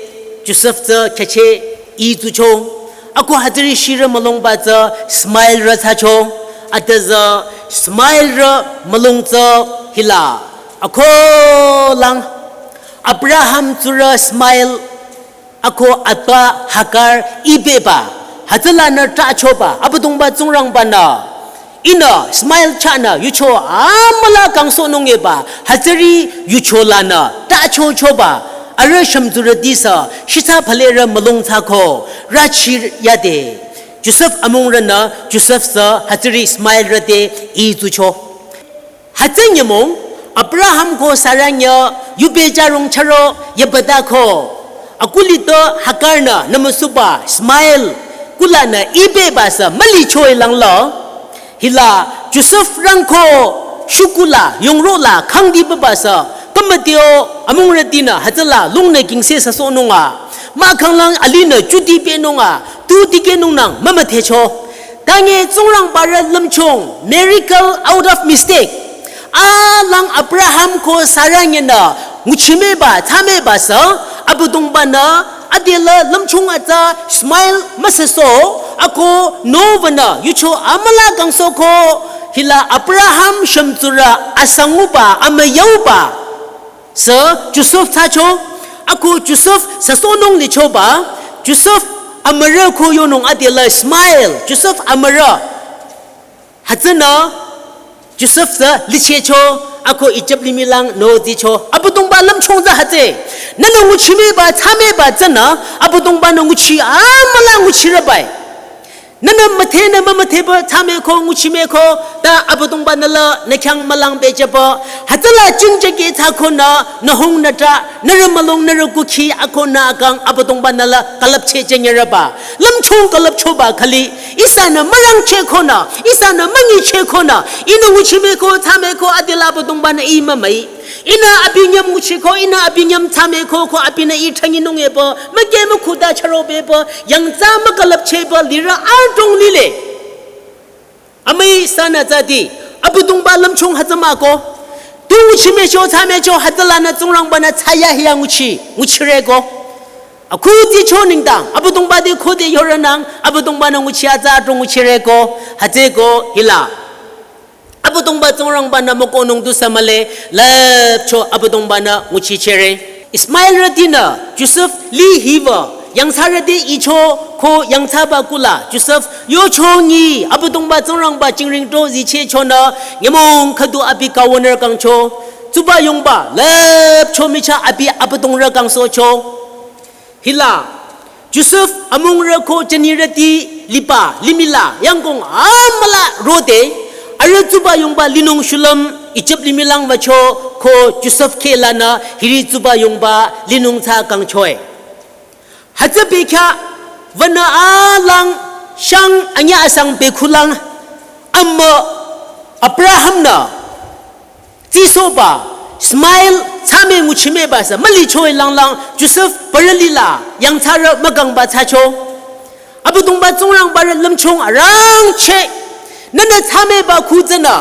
Joseph tsü khyücheh itsucho. Ako hütsüri shirü mülungba tsü Ismael rü thsacho. Atüzü Ismael rü mülung tsü hila. Ako lang Abraham tsurü Ismael ako atpa Hagar ibeba. Hütsülanü trahchoba. Abüdongba Tsingrangbanü. Ihnü, Ismael chahnü, yucho amüla kangsohnung eba, hütsüri yucho lanü, tacho choba, arüh shümtsurüti sü, shitsa phalerü mülung thsako, rüchiyade. Joseph amungrünü, Joseph sü, hütsüri Ismael rü te, itsucho. Hütsü nyümong, Abraham ko Sarah nyü, yubejürong chüro, yebüdako. Akulitü Hagar-nü nümüsuba Ismael kulanü ibeba sü mülichoe langla. Hila Josef rangko shukula yongro la khangdi bebasü, kümüteo amungrütinü hütsüla lungnü kingse süsohnunga, mahkhanglang alinü chuti pehnunga, tu tikehnungnang mümüdhecho. Tange Tsingrangbarü lümchung, miracle out of mistake. Alang Abraham ko Sarah ngenü nguchimeba, thsameba sü, Abüdongbanü, adela lümchung atsa Ismael müsüsoh, ako Noah-nü yucho amüla kangsohko, hila Abraham shümtsurü asanguba, amüyauba sü Josef thsacho, ako Josef süsohnung lichoba, Josef amürü ko yonung adela Ismael, Josef amürü. Hütsünü Josef sü lichehcho, ako Ijip limihlang nozicho. Abüdongba lümchung tsü hütsü. Nünü nguchimeba, thsameba tsünü, Abüdongbanü nguchi amüla nguchirübai. Nünü müdhenü mümüdheba thsameko, nguchimeko, ta Abüdongbanü la nü khyang mülang pehjüba. Hütsüla jingjake thsakonü, nü hung nü ta, nührü mülung nührü kukhi akonü akang Abüdongbanü la külüpcheh jüngerüba. Lümchung külüpchoba khali, ihsanü mürangchehkonü, ihsanü münyichehkonü, ihnü nguchimeko, thsameko, adela Abüdongbanü ih mümüi. Ihnü abi nyüm nguchiko, ihnü abi nyüm thsameko, ko abinü ih thsanginung epü, müke mükhuda charo bepü, yangtsa mükülüpchehba lirü adrong lile. Amüi sanü tsüdi, Abüdongba lümchung hütsü mah ko. Tu nguchimecho, thsamecho, hütsülanü Tsingrangbanü thsayahiya nguchi, nguchireko. Akhudicho nengdang, Abüdongba te khode yorünang, Abüdongbanü nguchi atsa adrong nguchireko, hütsüeko hila. Abüdongba Tsingrangbanü mükohnung tusü mühle, lüpcho Abüdongbanü nguchichehre. Ismaelrütinü Josef lihiwü, yangthsarü te icho ko yangthsaba kula, Josef yochongi, Abüdongba Tsingrangba jingring to zichehchonü, nyümong khüdu abi kawoner kangcho, tsuba yongba, lüpcho michah abi Abüdongrü kangsohcho. Hila, Josef amungrü ko jünirüti liba, limihla, yangkong amüla rode, arüh tsuba yongba linung shulüm, Ijip limihlang wücho, ko Josef khehlanü, hiri tsuba yongba linung thsa kangchoe. Hütsü bekhyah, wünü alang, shang anyüh asang bekhulang, amü Abraham-nü, tsisohba, Ismael, thsame nguchimeba sü, mülichoe langlang, Josef, parü lila, yangthsarü mükangba thsacho. Abüdongba Tsingrangbarü lümchung arangcheh, nünü thsameba khu tsünü,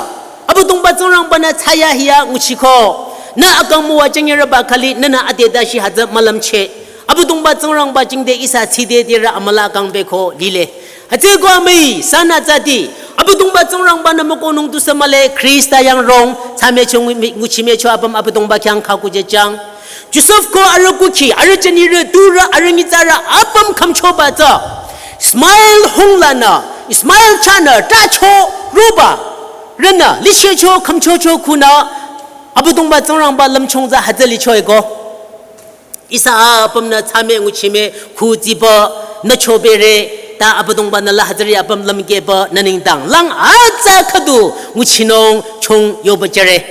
Abüdongba Tsingrangbanü thsayahiya nguchiko, nü akang müwajüngerüba khali, nünü ade dashi hütsü mülümcheh. Abüdongba Tsingrangba jingte ihsa tside dirü amüla kangbeko lile. Hütsüeko amüi, sanü tsüdi, Abüdongba Tsingrangbanü mükohnung tusü mühle, Khrista yangrong, thsamecho ngu-, nguchimecho apüm Abüdongba khyang khakujejang. Josef ko arüh kukhi, arüh jünirü, turü, arüh nyitsarü, apüm khümchoba tsü. Ismael hunglanü, Ismael chahnü, tacho, roba, rünü, lichecho, khümchocho khunü, Abüdongba Tsingrangba lümchung tsü hütsü lichoeko. Ihsa apümnü thsame nguchime khu tsipü nü chobere, ta Abüdongbanü la hütsüri apüm lümkepü nü nengdang lang atsa khüdu nguchinung chung yobajüre.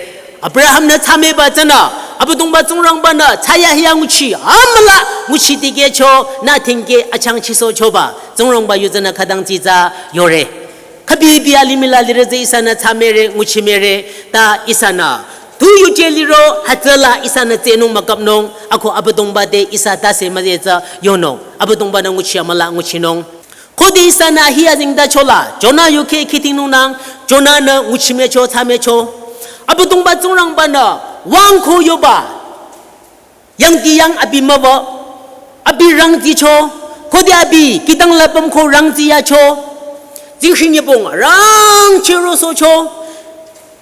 Abraham-nü thsameba tsünü, Abüdongba Tsingrangbanü thsayahiya nguchi, amüla nguchi tikehcho, nü thingke achangchisohchoba, Tsingrangba yu tsünü khütang tsitsa yore. Khübibi alimihla lirü tsü ihsanü thsamere, nguchimere, ta ihsanü tu yuje liro, hütsüla ihsanü tsehnung mükapnung, ako Abüdongba te ihsa tase müze tsü yonung. Abüdongbanü nguchi amüla nguchinung. Khode ihsanü ahi azengtachola, Jona yukheh khidingnungnang, Jona-nü nguchimecho, thsamecho. Abüdongba Tsingrangbanü, wüng ko yoba. Yangdi yang abi müwü, abi rangzicho, khode abi, kidang lapüm ko rangziyacho. Tsinghi nyübong rangcheh rosohcho.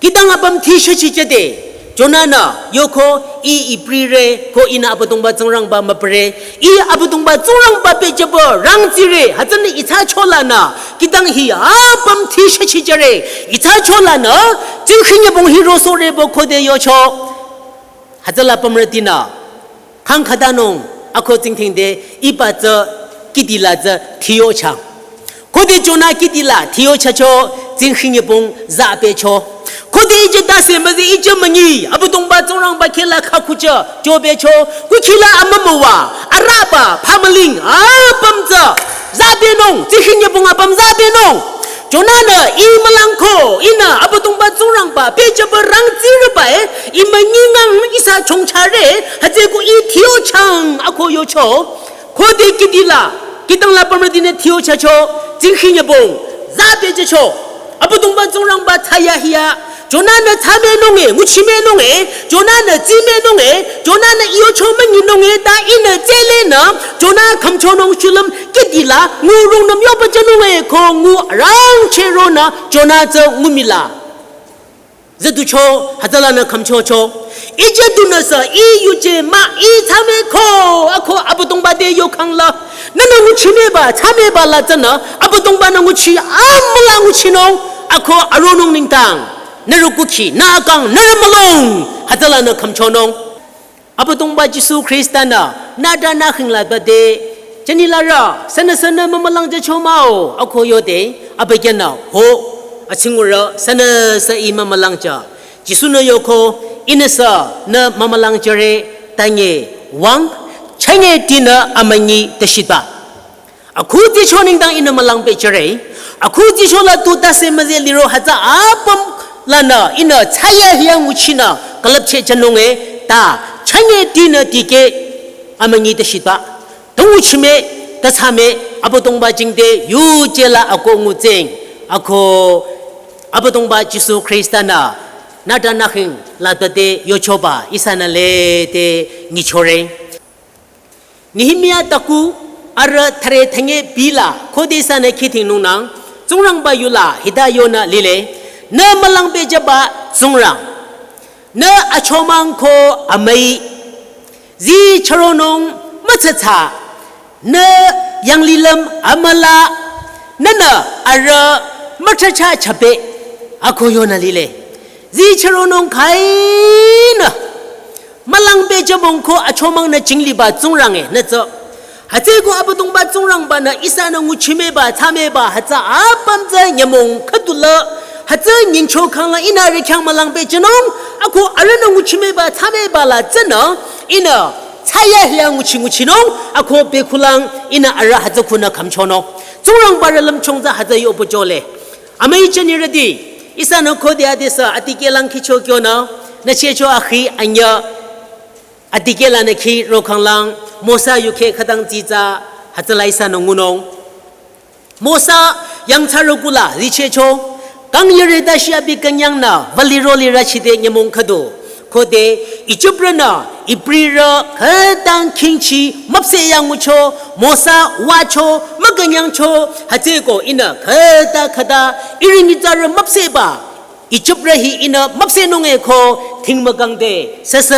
Kidang apüm thi shüchichede, Jona-nü, yoko, ih Ibrire, ko ihnü Abüdongba Tsingrangba müpüre, ih Abüdongba Tsingrangba pehjüpü rangzire, hütsünü ithsacholanü, kidang hi apüm thi shüchijüre, ithsacholanü, tsinghi nyübong hi rosohre pü khode yocho. Hütsüla pümrütinü, khang khütanung, ako tsingdhingde, iba tsü, kidila tsü, thiyochang. Khode Jona kidila, thiyochacho, tsinghi nyübong, za pehcho. Khode ije tase müze ije münyi, Abüdongba Tsingrangba khehla khakhuchü, chobecho, kukhila amümüwa, araba, phamüling, apüm tsü, zabenung, tsikhi nyübong apüm zabenung. Jonah-nü, I mülangko, ihnü, Abüdongba Tsingrangba, pehjüba rangtsirüba-e, I münyi ngang ihsa chongchare, hütsüeko I thiochang, ako yocho. Khode kidila, kidang la pümrütinü thiochacho, tsikhi nyübong, zabejecho. Abüdongba Tsingrangba thsayahiya, Jonah-nü thsamenung-e, nguchimenung-e, Jonah-nü tsimenung-e, Jonah-nü I yocho münyinung-e, ta ihnü tsülenü, Jonah khümchonung shulüm kidila, ngurungnüm yoba jünung-e, ko ngu rangcheronü, Jonah tsü ngumila. Züducho, hütsülanü khümchocho. Ije dunüsü, I yuje mah, I thsameko, ako Abüdongba te yokhangla. Nünü nguchimeba, thsameba la tsünü, Abüdongba-nü nguchi, amüla nguchinung, ako aronung nengdang. Nührü kukhi, nü akang, nührü mülung, hütsülanü khümchonung. Abüdongba Jisu Khrista-nü, nüta nükhingla bade, jünila rü, sünü sünü mümülangjücho mah-o, ako yode, abükyünü, ho, atsingurü, sünüsü I mümülangja. Jisu-nü yoko, ihnüsü, nü mümülangjüre, tange, wüng, chünye tinü amünyi tashitba. Akhudicho nengdang ihnü mülang pehjüre. Akhudicho la tu tase müze liro hütsü apüm lanü ihnü thsayahiya nguchinü külüpcheh jünung-e ta chünye tinü tikeh amünyi tashitba. Ta nguchime, ta thsame, Abüdongba jingte yuje la ako ngutseng. Ako Abüdongba Jisu Khrista-nü nüta nükhingla bade yochoba ihsanü lede nyichore. Nehemiah taku arüh thüre thünye bila khode ihsanü khidhingnungnang, Tsingrangba yula hita yonü lile, nü mülang pehjüba Tsingrang, nü achomang ko amüi, zichüronung mütsatsa, nü yanglilüm amüla, nünü arüh müchacha chape, ako yonü lile. Zichüronung khüinü mülang pehjübong ko achomang nü jingliba Tsingrang-e nü tsü. Hütsüeko Abüdongba Tsingrangba-nü ihsanü nguchimeba, thsameba, hütsü apüm tsü nyümong khüdula, hütsü nyingcho khangla ihnü arüh khyang mülang pehjünung, ako arühnü nguchimeba, thsameba la tsünü, ihnü thsayahiya nguchi nguchinung, ako bekhulang ihnü arüh hütsü khunü khümchonung. Tsingrangba rü lümchung tsü hütsü yohpüjole. Amüi jünirüti, ihsanü khode adesü adikehlang khicho kyonü, nü chehcho akhi anyüh, adikehla nü khi rokhanglang, Mosa yukheh khütang tsitsa, hütsüla ihsanü ngunung. Mosa yangthsarü kula, zichehcho, kang yare dashi abi künyangnü, vali roli rachide nyümong khüdu. Khode, Ijiprünü, Ibrirü, khütang khingchi, müpseh yangucho, Mosa, wücho, mükünyangcho, hütsüeko ihnü, khüta khüta, ihrü nyitsarü müpsehba, Ijiprü hi ihnü müpsehnung-e ko, thingmükangde, süsü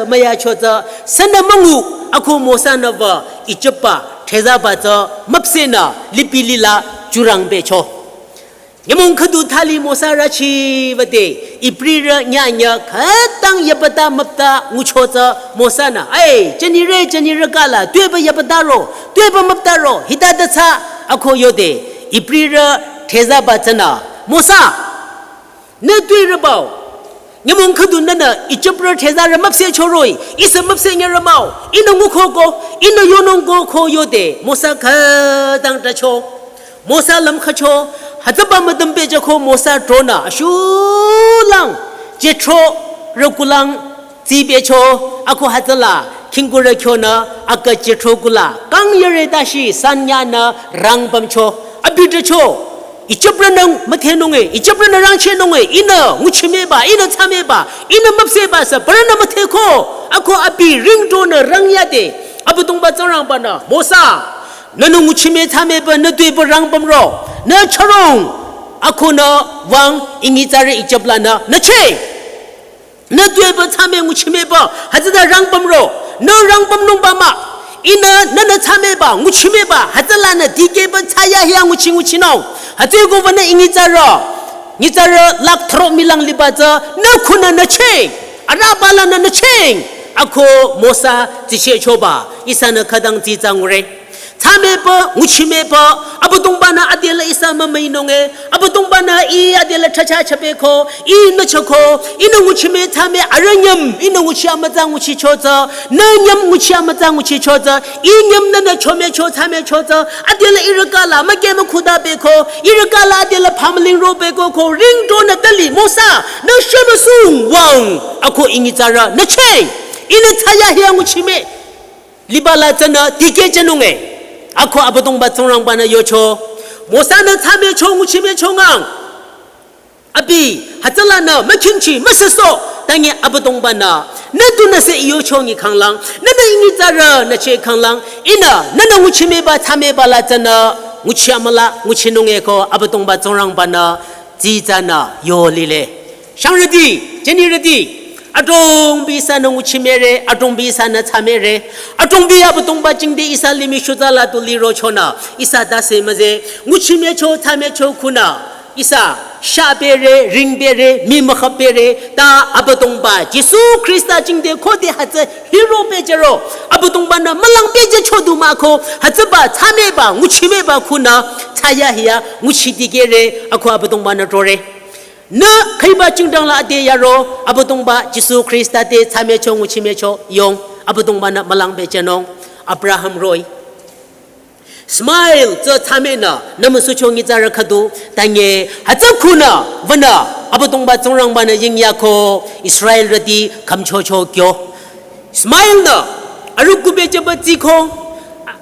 müyacho tsü, sünü müngu, ako Mosa-nü wü, Ijipba, thezaba tsü, müpsehnü, lipi lila, jurang becho. Nyümong khüdu thali Mosa rüchi wüde, Ibrirü nyanya khütang yapata müpta ngucho tsü Mosa-nü, "Ai, jünire, jünire kala, tuepü yapata ro, tuepü müpta ro, hita ta tsü," ako yode, Ibrirü thezaba tsünü, "Mosa, nü tuerübao, nyümong khüdu nünü Ijiprü thezarü müpsehcho roh-i, ihsa müpseh nyürü mah-o, ihnü nguko ko, ihnü yonung ko," ko yode, Mosa khütang tacho. Mosa lümkhücho, hütsüba müdüm pehjüko Mosa tronü, ashulang, Jethro rü kulang, tsibecho, ako hütsüla, khingkurü kyonü, aka Jethro kula, kang yare dashi, sanyanü, rangpümcho, abi tacho, Ijiprünü müdhenung-e, Ijiprünü rangchehnung-e, ihnü nguchimeba, ihnü thsameba, ihnü müpsehba sü, parünü müdheko, ako abi ringtonü rangyade, Abüdongba Tsingrangba-nü, Mosa, nünü nguchime thsameba, nü tuepü rangpüm ro, nü chürong, ako nü wüng, I nyitsarü Ijip lanü, nü cheh. Nü tuepü thsame nguchimeba, hütsüta rangpüm ro, nü rangpümnungba mah, ihnü, nünü thsameba, nguchimeba, hütsülanü dikehba thsayahiya nguchi nguchinung, hütsüeko wünü I nyitsarü, nyitsarü lakh thro milang liba tsü, nü khunü nü cheng, arüba lanü nü cheng, ako Mosa tsichehchoba, ihsanü khütang tsitsa ngure. Thsamepü, nguchimepü, Abüdongba-nü adela ihsa mümüinung e, Abüdongba-nü ih adela chacha chapeko, ih nü chako, ihnü nguchime thsame arüh nyüm, ihnü nguchi amütsa nguchicho tsü, nü nyüm nguchi amütsa nguchicho tsü, ih nyüm nünü chomecho thsamecho tsü, adela ihrü kala, müke mükhuda beko, ihrü kala adela pamüling ro beko ko, ringto nü tali, Mosa, nü shemüsung wüng, ako inyitsarü, nü che, ihnü thsayahiya nguchime. Liba la tsünü dikehjünung e. Ako Abüdongba Tsingrangba-nü yocho. Mosa-nü thsamecho nguchimecho ngang. Abi, hütsülanü mükhingchi müsüsoh. Tangi Abüdongba-nü. Nü tunüsü ih yocho nyi khanglang. Nünü inyitsarü nü che khanglang. Ihnü, nünü nguchimeba thsameba la tsünü. Nguchi amüla, nguchinung e ko Abüdongba Tsingrangba-nü. Tsitsanü yo lile. Shangrüti, jünirüti, adrongbi ihsanü nguchimere, adrongbi ihsanü thsamere, adrongbi Abüdongba jingte ihsa limih shutsa la tu liro chonü, ihsa tase müze, nguchimecho, thsamecho khunü, ihsa, shapere, ringbere, mii mükhapere, ta Abüdongba, Jisu Khrista jingte khode hütsü hiro pehjüro, Abüdongba-nü mülang pehjücho du mah ko, hütsüba, thsameba, nguchimeba khunü, thsayahiya, nguchi dikehre, ako Abüdongba-nü tore. Nü khüiba chingdang la ade yaro, Abüdongba Jisu Khrista te thsamecho nguchimecho yong, Abüdongba-nü mülang pehjünung, Abraham roh-i. Ismail tsü thsamenü, nü müsucho nyitsarü khüdu, tangi, hütsü khunü, wünü, Abüdongba Tsingrangba-nü yingyako, Israelrüti khümchocho kyo. Ismail-nü, arüh kube jüba tsiko,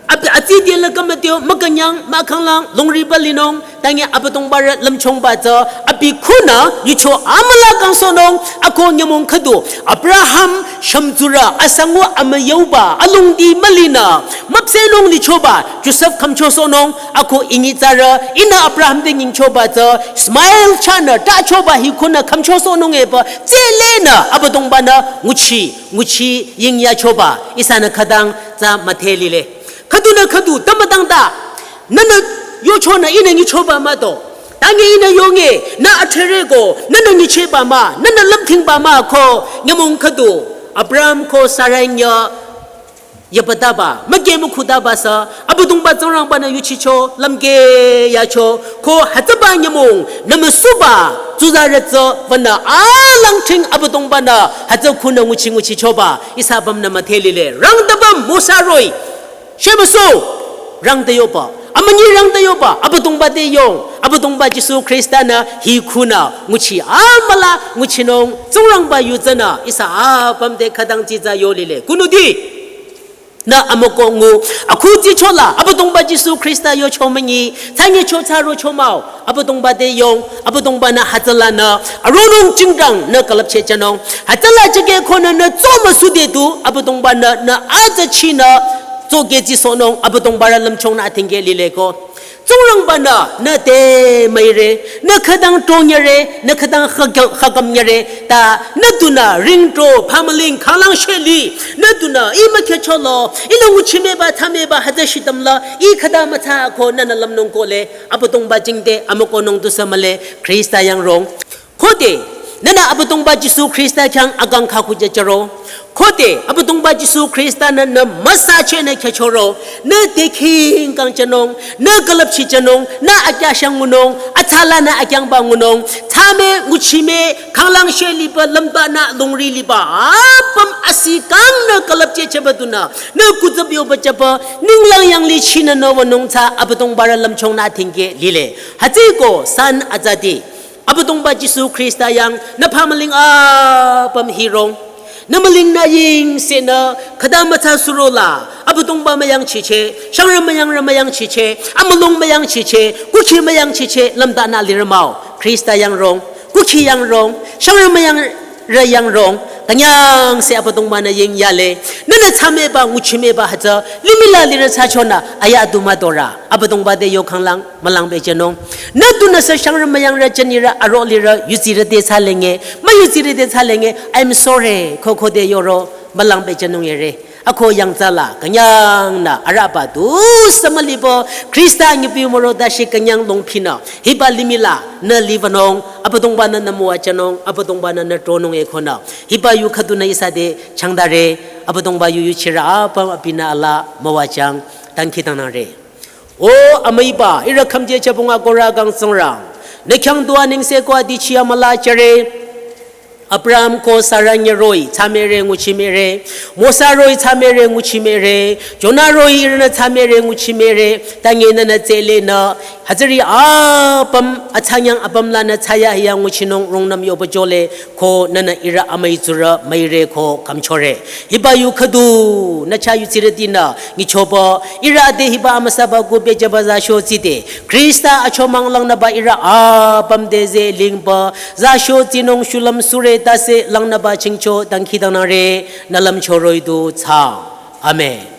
a-, a-, atsi diela kamateo, mükünyang, mahkhanglang, longriba linung, tangi Abüdongba-rü lümchongba tsü, abi khunü, yucho amüla kangsohnung, ako nyümong khüdu, Abraham, shümtsurü, asangu amüyauba, alongdi mülinü, müpsehnung lichoba, Josef khümchosohnung, ako inyitsarü, ihnü Abraham te nyingchoba tsü, Ismail chahnü, tachoba hi khunü khümchosohnung epü, tselenü, Abüdongba-nü, nguchi, nguchi yingyachoba, ihsanü khütang tsü müdhe lile. Khüdunü khüdu, tamütang ta, nünü yochonü ihnü nyichoba mah to. Tangi ihnü yonge, nü athere ko, nünü nyicheba mah, nünü lümthingba mah ko, nyümong khüdu, Abraham ko Sarai nya, yapataba, müke mükhudaba sü, Abüdongba Tsingrangba-nü yuchicho, lümke yacho, ko hütsüba nyümong, nü müsuba, tsuzarü tsü, wünü, alangthing Abüdongba-nü, hütsü khunü nguchi nguchichoba, ihsa pümnü müdhe lile, rangtapüm, Mosa roh-i, shemüsu, rangta yoba, amünyi rangta yoba, Abüdongba te yong, Abüdongba Jisu Khrista-nü, hi khunü, nguchi amüla, nguchinung, Tsingrangba yu tsünü, ihsa apüm te khütang tsitsa yo lile, kunuti. Nü amüko ngu, akhu tsichola, Abüdongba Jisu Khrista yocho münyi, thsanyicho thsaro chomao, Abüdongba te yong, Abüdongba-nü hütsülanü, aronung chingdang nü külüpchehjünung, hütsüla jüke khunü nü tsomüsude du, Abüdongba-nü, nü atsachinü, tsoke tsisohnung, Abüdongba-rü lümchongnü athingke lile ko. Tsingrangba-nü, nü te müire, nü khütang tonyere, nü khütang khakam-, khakamnyere, ta, nü tunü ringto, pamüling, khanglang sheli, nü tunü, ih mükhecholo, ihnü nguchimeba, thsameba, hütsü shitümla, ih khüta mütsa ko, nünü lümnung kohle, Abüdongba jingte, amükonung tusü mühle, Khrista yang rong. Khode, nünü Abüdongba Jisu Khrista khyang akang khakhu jüchüro. Khode, Abüdongba Jisu Khrista-nü nü müsa chehnü khechoro. Nü dekhing kangchonung, nü külüpchijünung, nü akyashang ngunung, atsalanü akyangba ngunung. Thsame, nguchime, khanglang she liba, lümba nü longri liba. Apüm asi kang nü külüpchehcheba dunü. Nü kutsüp yoba jüba, ninglang yangli chinü nü wünung tsü Abüdongba-rü lümchongnü athingke lile. Hütsüko san azadi. Abüdongba Jisu Khrista yang nü pamüling apüm hirong. Nü müling nü yingsenü khüta mütsa surola. Abüdongba müyangchiche, shangrü müyangrü müyangchiche, amülung müyangchiche, kukhi müyangchiche, lümdanü lirü mah-o. Khrista yang rong, kukhi yang rong, shangrü müyangrü yang rong. Künyangse Abüdongba-nü yingyale. Nünü thsameba, nguchimeba hütsü, limihla lirü thsachonü, aya du müdorü. Abüdongba te yokhanglang mülang pehjünung. Nü tunüsü shangrü müyangrü jünirü aro lirü yudsirü te thsalenge. Müyudsirü te thsalenge. I'm sorry. Khokho te yoro mülang pehjünung yere. Ako yangthsala künyangnü arüba tusü mülibo. Khrista nyipi müro dashi künyang longphinü. Hiba limihla nü liwünung. Abüdongba-nü nü müwajünung. Abüdongba-nü nü tronung ekhonü. Hiba yu khüdunü ihsa te changdare. Abüdongba yu yuchirü apüm abinü alaa müwajüng. dangkhidangnangre. O amüiba, ihrü khümje chebunga kora kang Tsingrang, nü khyang dua nengse ko adichi amüla jüre. Abraham ko Sara nyü roh-i thsamere nguchimere, Mosa roh-i thsamere nguchimere, Jona roh-i ihrünü thsamere nguchimere, tange nünü tsele nü, hütsüri apüm athsanyang apüm lanü thsayahiya nguchinung rungnüm yoba jole, ko nünü ihrü amüi tsurü müire ko khümchore. Hiba yu khüdu, nü chah yudsirütinü, nyichoba, ihrü ade hiba amüsaba ku bejaba zasho tside, Khrista achomang langnüba ihrü apüm te ze lingba, zasho tsinung shulüm sure tase langnüba chingcho dangkhidangnangre, nü lümcho roh-i du thsaang. Amen.